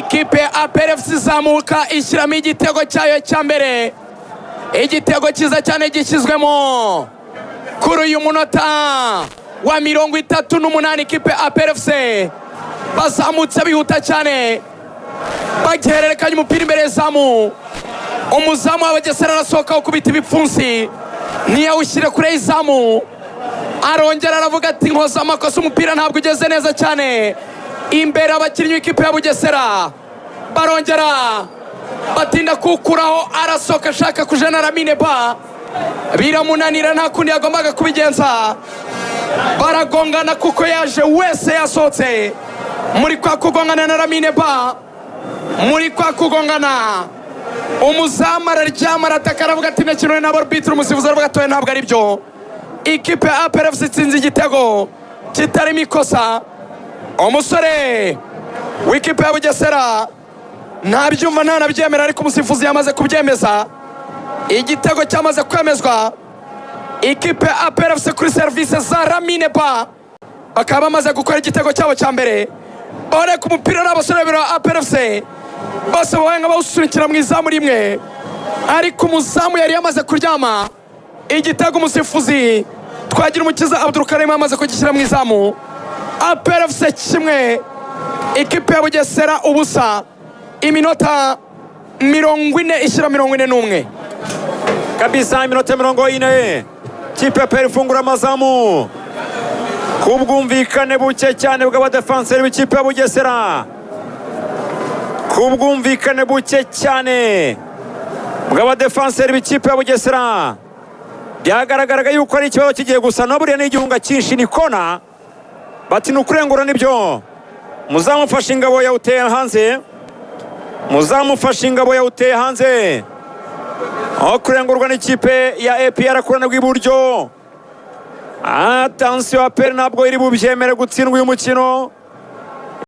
Ikipe ya APR FC izamuka ishyiramo igitego cyayo cya mbere, igitego cyiza cyane gishyizwemo kuri uyu munota wa 38. Ikipe ya APR FC bazamutse bihuta cyane, bagihererekanya umupira imbere y'izamu. Umuzamu wa Bugesera arasohoka ukubita ibipfunsi, ntiyawushyire kure y'izamu. Arongera aravuga ati: "Nkoza amakosa, umupira ntabwo ugeze neza cyane imbere." Abakinnyi b'ikipe ya Bugesera barongera batinda kuwukuraho. Arasohoka ashaka kujana Lamine Ba, biramunanira, nta kundi yagombaga kubigenza. Baragongana kuko yaje wese yasohotse. Muri kwa kugongana na Lamine Ba, muri kwa kugongana, umuzamu araryama, arataka, aravuga ati: "Nakinwe na arbitre." Umusifuzi aravuga ati: "Oya, ntabwo ari byo." Ikipe ya APR FC itsinze igitego kitarimo ikosa. Umusore w'ikipe ya Bugesera ntabyumva, ntanabyemera, ariko umusifuzi yamaze kubyemeza, igitego cyamaze kwemezwa. Ikipe ya APR FC kuri serivisi za Lamine Ba bakaba bamaze gukora igitego cyabo cya mbere. Bareka umupira n'abasore babiri ba APR FC bose babaye nk'abawusunikira mu izamu rimwe, ariko umuzamu yari yamaze kuryama. Igitego umusifuzi Twagira Umukiza Abdul yamaze kugishyira mu izamu. APR FC 1, ikipe ya Bugesera 0. Iminota 40 ishyira 41. Kabisa, iminota 40, kipe ya APR ifungura amazamu ku bwumvikane buke cyane bw'abadefanseri b'ikipe ya Bugesera, ku bwumvikane buke cyane bw'abadefanseri b'ikipe ya Bugesera. Byagaragaraga yuko ari ikibazo kigiye gusa no buriya ni igihunga cyinshi, ni kona bati ni ukurengura. Nibyo, muzamufashe ingabo yawuteye hanze, muzamufashe ingabo yawuteye hanze, aho kurengurwa n'ikipe ya APR ku ruhande rw'iburyo. Attention, APR ntabwo iri bubyemere gutsindwa uyu mukino.